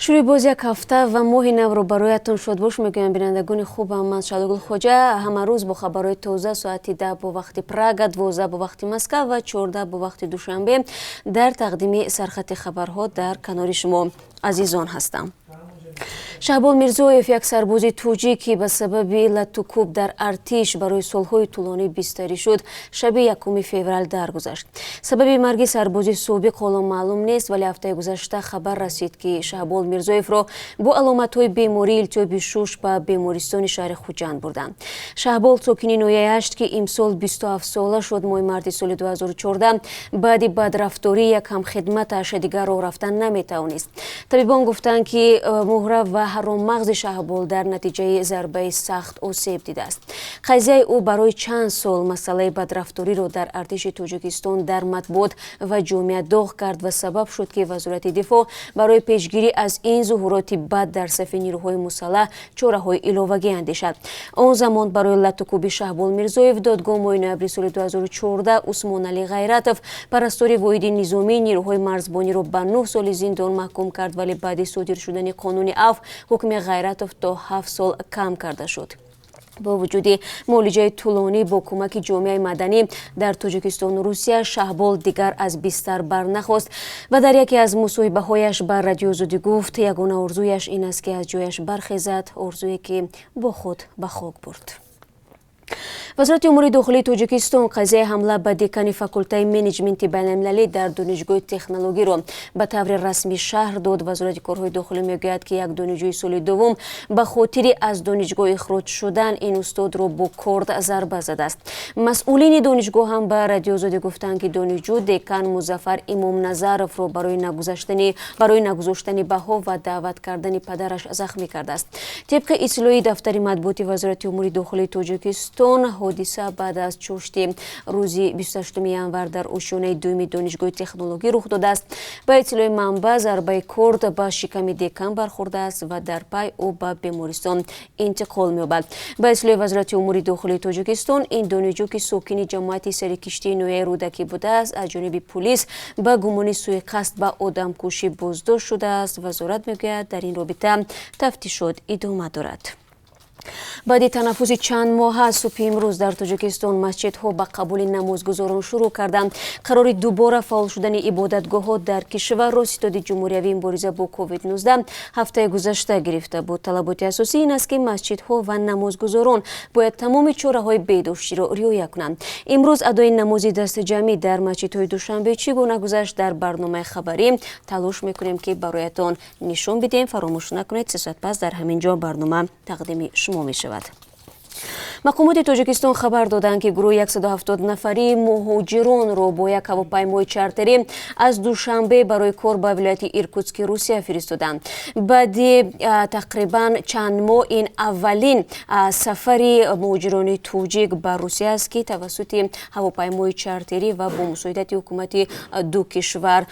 Шурӯи боз як ҳафта ва моҳи навро бароятон шодбош мегӯям, бинандагони хубам. Ман Шалугул Хоҷа ҳамарӯз бо хабарҳои тоза соати 10 бо вақти Прага, 12 бо вақти Москва ва 14 бо вақти Душанбе дар тақдими сархати хабарҳо дар канори шумо азизон ҳастам. Шаҳбол Мирзоев, як сарбози тоҷик, ки ба сабаби латтукӯб дар артиш барои солҳои тӯлонӣ бистарӣ шуд, шаби 1 феврал даргузашт. Сабаби марги сарбози собиқ ҳоло маълум нест, вале ҳафтаи гузашта хабар расид, ки Шаҳбол Мирзоевро бо аломатҳои бемории илтиҳоби шуш ба бемористони шаҳри Хуҷанд бурданд. Шаҳбол, сокини ноҳияи Ҳашт, ки имсол 27 сола шуд, моҳи марти соли 2014 баъди бадрафтории як ҳамхидматаш дигар роҳ рафтан наметавонист. Табибон гуфтанд, ки муҳра ва ҳароммағзи Шаҳбол дар натиҷаи зарбаи сахт осеб дидааст. Қазияи ӯ барои чанд сол масъалаи бадрафториро дар артиши Тоҷикистон дар матбуот ва ҷомеа доғ кард ва сабаб шуд, ки Вазорати дифоъ барои пешгирӣ аз ин зуҳуроти бад дар сафи нирӯҳои мусаллаҳ чораҳои иловагӣ андешад. Он замон барои латтукӯби Шаҳбол Мирзоев додгоҳ моҳи ноябри соли 2014 Усмоналӣ Ғайратов, парастори воҳиди низомии нирӯҳои марзбониро, ба 9 соли зиндон маҳкум кард, вале баъди содир шудани қонуни афв ҳукми Ғайратов то 7 сол кам карда шуд. Бо вуҷуди муолиҷаи тӯлонӣ бо кӯмаки ҷомеаи маданӣ дар Тоҷикистону Русия, Шаҳбол дигар аз бистар барнахост ва дар яке аз мусоҳибаҳояш ба Радиои Озодӣ гуфт, ягона орзуяш ин аст, ки аз ҷояш бархезад, орзуе ки бо худ ба хок бурд. Вазорати умури дохилии Тоҷикистон қазияи ҳамла ба декани факултаи менеҷменти байналмилалӣ дар Донишгоҳи технологиро ба таври расмӣ шарҳ дод. Вазорати корҳои дохилӣ мегӯяд, ки як донишҷӯи соли дуввум ба хотири аз донишгоҳ ихроҷ шудан ин устодро бо корд зарба задааст. Масъулини донишгоҳ ҳам ба Радиои Озодӣ гуфтанд, ки донишҷӯ декан Музаффар Имомназаровро барои нагузоштани баҳо ва даъват кардани падараш захмӣ кардааст. Тибқи иттилои дафтари матбуоти Вазорати умури дохилии Тоҷикистон, ҳодиса баъд аз чошти рӯзи 28 январ дар ошёнаи дуюми Донишгоҳи технологӣ рух додааст. Ба иттилои манбаъ, зарбаи корд ба шиками декан бархӯрдааст ва дар пай ӯ ба бемористон интиқол меёбад. Ба иттилои Вазорати умури дохилии Тоҷикистон, ин донишҷӯ, ки сокини ҷамоати Сарикиштии ноҳияи Рӯдакӣ будааст, аз ҷониби пулис ба гумони сӯиқасд ба одамкушӣ боздошт шудааст. Вазорат мегӯяд, дар ин робита тафтишот идома дорад. Баъди танаффуси чанд моҳа субҳи имрӯз дар Тоҷикистон масҷидҳо ба қабули намозгузорон шурӯъ карданд. Қарори дубора фаъол шудани ибодатгоҳҳо дар кишварро Ситоди ҷумҳуриявии мубориза бо COVID-19 ҳафтаи гузашта гирифта буд. Талаботи асосӣ ин аст, ки масҷидҳо ва намозгузорон бояд тамоми чораҳои беҳдоштиро риоя кунанд. Имрӯз адои намози дастаҷамъӣ дар масҷидҳои Душанбе чӣ гуна гузашт, дар барномаи хабарӣ талош мекунем, ки бароятон нишон бидиҳем. Фаромӯш накунед, 3 соат пас дар ҳамин ҷо барнома тақдими шумо мешавад. Мақомоти Тоҷикистон хабар доданд, ки гурӯҳи 170 нафарии муҳоҷиронро бо як ҳавопаймои чартерӣ аз Душанбе барои кор ба вилояти Иркутски Русия фиристоданд. Баъди тақрибан чанд моҳ ин аввалин сафари муҳоҷирони тоҷик ба Русия аст, ки тавассути ҳавопаймои чартерӣ ва бо мусоидати ҳукумати ду кишвар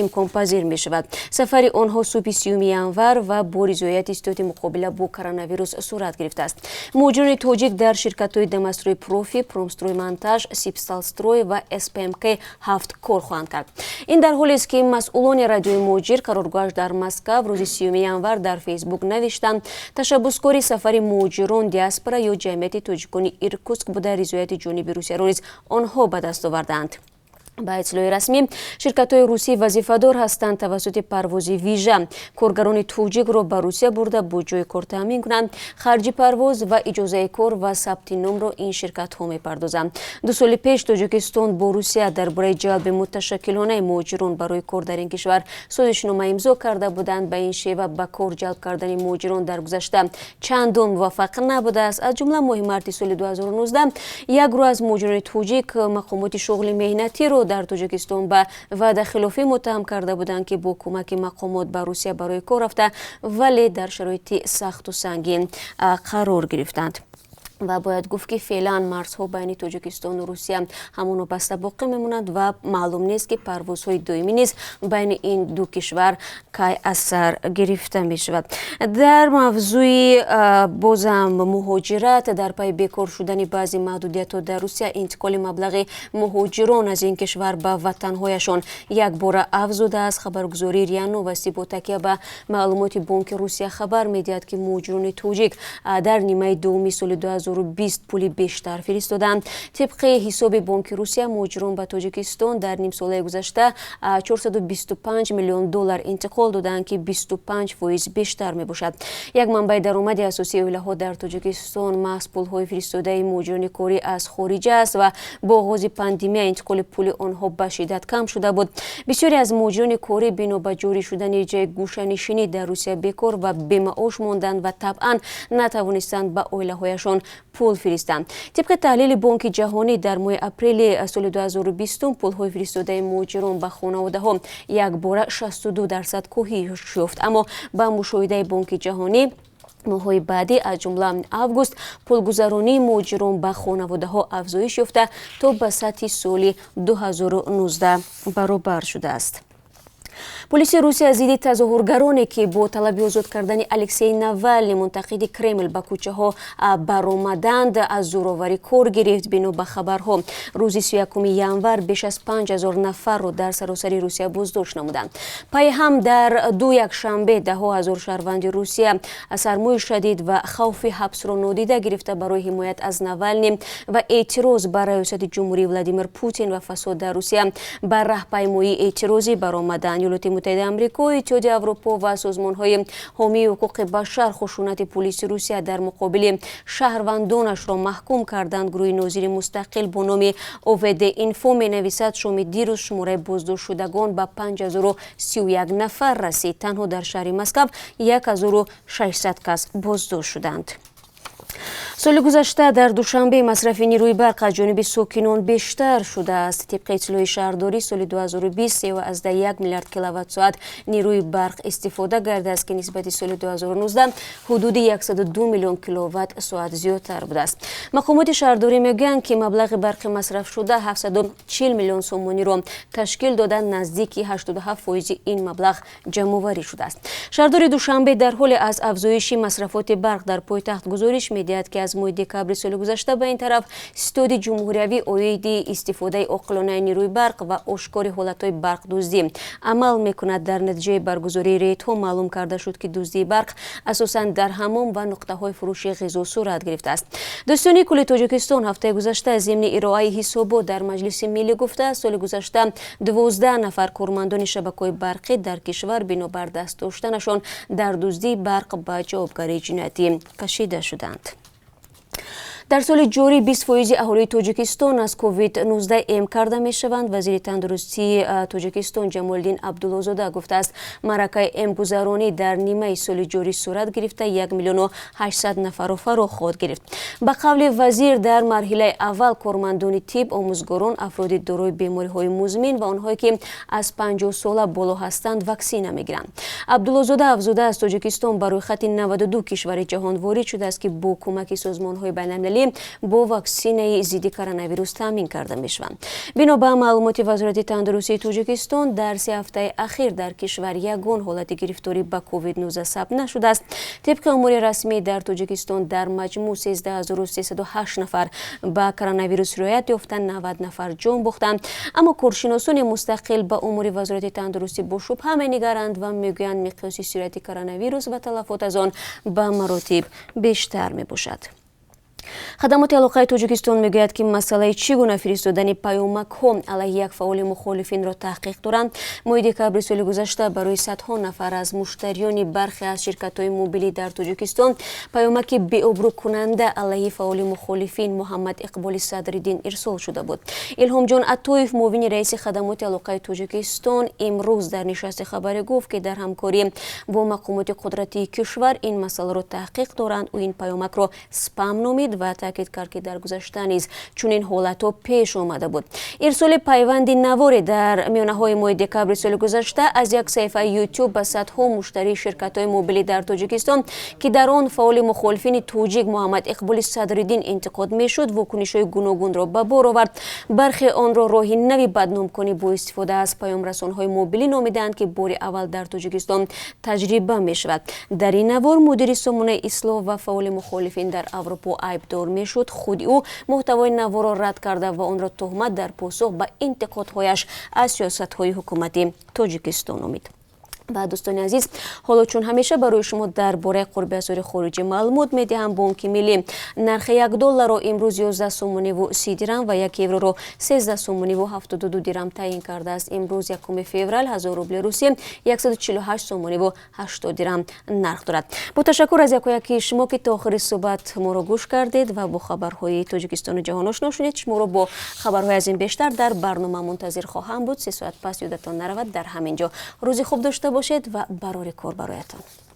имконпазир мешавад. Сафари онҳо субҳи 30 январ ва бо ризояти ситоди муқобила бо коронавирус сурат гирифтааст. Муҳоҷирони тоҷик дар ширкатҳои Дамастрой Профи, Промстроймонтаж, Сибсталстрой ва СПМК ҳафт кор хоҳанд кард. Ин дар ҳолест, ки масъулони Радиои Муҳоҷир, қароргоҳаш дар Москав, рӯзи 30 январ дар Фейсбук навиштанд, ташаббускори сафари муҳоҷирон диаспора ё ҷамъияти тоҷикони Иркутск буда, ризояти ҷониби Русияро низ онҳо ба даст овардаанд. Ба иттилои расмӣ, ширкатҳои русӣ вазифадор ҳастанд тавассути парвози вижа коргарони тоҷикро ба Русия бурда, бо ҷои кор таъмин кунанд. Харҷи парвоз ва иҷозаи кор ва сабти номро ин ширкатҳо мепардозанд. 2 соли пеш Тоҷикистон бо Русия дар бораи ҷалби муташаккилонаи муҳоҷирон барои кор дар ин кишвар созишнома имзо карда буданд. Ба ин шева ба кор ҷалб кардани муҳоҷирон дар гузашта чандон муваффақ набудааст. Аз ҷумла моҳи марти соли 2019 як гурӯҳ аз муҳоҷирони тоҷик мақомоти шуғли меҳнатиро дар Тоҷикистон ба ваъдахилофӣ муттаҳам карда буданд, ки бо кӯмаки мақомот ба Русия барои кор рафта, вале дар шароити сахту сангин қарор гирифтанд. Ва бояд гуфт, ки феълан марзҳо байни Тоҷикистону Русия ҳамоно баста боқӣ мемонанд ва маълум нест, ки парвозҳои доимӣ низ байни ин ду кишвар кай аз сар гирифта мешавад. Дар мавзӯи бозам муҳоҷират, дар пайи бекор шудани баъзе маҳдудиятҳо дар Русия, интиқоли маблағи муҳоҷирон аз ин кишвар ба ватанҳояшон якбора афзудааст. Хабаргузории РИА Новости бо такя ба маълумоти Бонки Русия хабар медиҳад, ки муҳоҷирони тоҷик дар нимаи дуввуми соли 2020 пули бештар фиристоданд. Тибқи ҳисоби Бонки Русия, муҳоҷирон ба Тоҷикистон дар нимсолаи гузашта 425 миллион доллар интиқол доданд, ки 25% бештар мебошад. Як манбаи даромади асосии оилаҳо дар Тоҷикистон маҳз пулҳои фиристодаи муҳоҷирони корӣ аз хориҷа аст ва бо оғози пандемия интиқоли пули онҳо ба шиддат кам шуда буд. Бисёре аз муҳоҷирони корӣ бино ба ҷорӣ шудани реҷаи гӯшанишинӣ дар Русия бекор ва бемаош монданд ва табъан натавонистанд ба оилаҳояшон пул фиристанд. Тибқи таҳлили Бонки Ҷаҳонӣ, дар моҳи апрели соли 2020 пулҳои фиристодаи муҳоҷирон ба хонаводаҳо якбора 62% коҳиш ёфт. Аммо ба мушоҳидаи Бонки Ҷаҳонӣ, моҳҳои баъдӣ, аз ҷумла август, пулгузаронии муҳоҷирон ба хонаводаҳо афзоиш ёфта, то ба сатҳи соли 2019 баробар шудааст. Полиси Русия зидди тазоҳургароне, ки бо талаби озод кардани Алексей Навални, мунтақиди Кремл, ба кӯчаҳо баромаданд, аз зӯроварӣ кор гирифт. Бино ба хабарҳо, рӯзи 31 январ беш аз 5000 нафарро дар саросари Русия боздошт намуданд. Пайҳам дар ду якшанбе даҳҳо ҳазор шаҳрванди Русия сармои шадид ва хавфи ҳабсро нодида гирифта, барои ҳимоят аз Навални ва эътироз ба раёсати ҷумҳурии Владимир Путин ва фасод дар Русия ба раҳпаймоии эътирозӣ баромаданд. Иёлоти Муттаҳидаи Амрико, Иттиҳоди Аврупо ва созмонҳои ҳомии ҳуқуқи башар хушунати пулиси Русия дар муқобили шаҳрвандонашро маҳкум карданд. Гурӯҳи нозири мустақил бо номи ОВД Инфо менависад, шоми дирӯз шумораи боздоштшудагон ба 5031 нафар расид. Танҳо дар шаҳри Москав 1600 кас боздошт шуданд. Соли гузашта дар Душанбе масрафи нерӯи барқ аз ҷониби сокинон бештар шудааст. Тибқи иттилои шаҳрдорӣ, соли 2020 3,1 миллиард киловатт-соат нерӯи барқ истифода гардааст, ки нисбати соли 2019 ҳудуди 102 миллион киловатт-соат зиёдтар будааст. Мақомоти шаҳрдорӣ мегӯянд, ки маблағи барқи масрафшуда 740 миллион сомониро ташкил дода, наздики 87% ин маблағ ҷамъоварӣ шудааст. Шаҳрдори Душанбе дар ҳоле аз афзоиши масрафоти барқ дар пойтахт гузориш медиҳад, ки аз моҳи декабри соли гузашта ба ин тараф Ситоди ҷумҳуриявӣ оиди истифодаи оқилонаи нерӯи барқ ва ошкори ҳолатҳои барқдуздӣ амал мекунад. Дар натиҷаи баргузории рейдҳо маълум карда шуд, ки дуздии барқ асосан дар ҳаммом ва нуқтаҳои фурӯши ғизо сурат гирифтааст. Додситонии кулли Тоҷикистон ҳафтаи гузашта зимни ироаи ҳисобот дар Маҷлиси Миллӣ гуфтааст, соли гузашта 12 нафар кормандони шабакаҳои барқӣ дар кишвар бинобар даст доштанашон дар дуздии барқ ба ҷавобгарии ҷиноятӣ кашида шуданд. Дар соли ҷорӣ 20% аҳолии Тоҷикистон аз COVID-19 эм карда мешаванд. Вазири тандурустии Тоҷикистон Ҷамолиддин Абдуллозода гуфтааст, маъракаи эмгузаронӣ дар нимаи соли ҷорӣ сурат гирифта, 1 миллиону 800 нафарро фаро хоҳад гирифт. Ба қавли вазир, дар марҳилаи аввал кормандони тиб, омӯзгорон, афроди дорои бемориҳои музмин ва онҳое, ки аз 50 сола боло ҳастанд, ваксина мегиранд. Абдуллозода афзудааст, Тоҷикистон ба рӯйхати 92 кишвари ҷаҳон ворид шудааст, ки бо кӯмаки созмонҳои байналмилалӣ бо ваксинаи зидди коронавирус таъмин карда мешаванд. Бино ба маълумоти Вазорати тандурустии Тоҷикистон, дар 3 ҳафтаи ахир дар кишвар ягон ҳолати гирифторӣ ба COVID-19 сабт нашудааст. Тибқи омори расмӣ, дар Тоҷикистон дар маҷмӯъ 13308 нафар ба коронавирус сироят ёфта, 90 нафар ҷон бохтанд. Аммо коршиносони мустақил ба омори Вазорати тандурустӣ бо шубҳа менигаранд ва мегӯянд, миқёси сирояти коронавирус ва талафот аз он ба маротиб бештар мебошад. Хадамоти алоқаи Тоҷикистон мегӯяд, ки масъалаи чӣ гуна фиристодани паёмакҳо алайҳи як фаъоли мухолифинро таҳқиқ доранд. Моҳи декабри соли гузашта барои садҳо нафар аз муштариёни бархе аз ширкатҳои мобилӣ дар Тоҷикистон паёмаки беобрӯкунанда алайҳи фаъоли мухолифин Муҳаммад Иқболи Садриддин ирсол шуда буд. Илҳомҷон Атоев, муовини раиси Хадамоти алоқаи Тоҷикистон, имрӯз дар нишасти хабарӣ гуфт, ки дар ҳамкорӣ бо мақомоти қудратии кишвар ин масъаларо таҳқиқ доранд. Ӯ ин паёмакро спам номид. Ва таъкид кард, ки дар гузашта низ чунин ҳолатҳо пеш омада буд. Ирсоли пайванди наворе дар миёнаҳои моҳи декабри соли гузашта аз як саҳифаи Ютуб ба садҳо муштарии ширкатҳои мобилӣ дар Тоҷикистон, ки дар он фаъоли мухолифини тоҷик Муҳаммад Иқболи Садриддин интиқод мешуд, вокунишҳои гуногунро ба бор овард. Бархе онро роҳи нави бадномкунӣ бо истифода аз паёмрасонҳои мобилӣ номидаанд, ки бори аввал дар Тоҷикистон таҷриба мешавад. Дар ин навор мудири сомонаи Ислоҳ ва фаъоли мухолифин дар Аврупо айбдор мешуд. Худи ӯ муҳтавои наворро рад карда ва онро туҳмат дар посух ба интиқодҳояш аз сиёсатҳои ҳукумати Тоҷикистон номид. Ва, дӯстони азиз, ҳоло чун ҳамеша барои шумо дар бораи қурби асъори хориҷӣ маълумот медиҳам. Бонки Миллӣ нархи 1 долларро имрӯз 11 сомониву 30 дирам ва 1 евроро 13 сомониву 72 дирам таъин кардааст. Имрӯз, 1 феврал, 1000 рубли русӣ 148 сомониву 80 дирам нарх дорад. Бо ташаккур аз якояки шумо, ки то охири суҳбат моро гӯш кардед ва бо хабарҳои Тоҷикистону ҷаҳон ошно шудед. Шуморо бо хабарҳои аз ин бештар дар барнома мунтазир хоҳам буд 3 соат пас. Ёдатон наравад, дар ҳамин ҷо. Рӯзи хуб дошта бошед ва барори кор бароятон.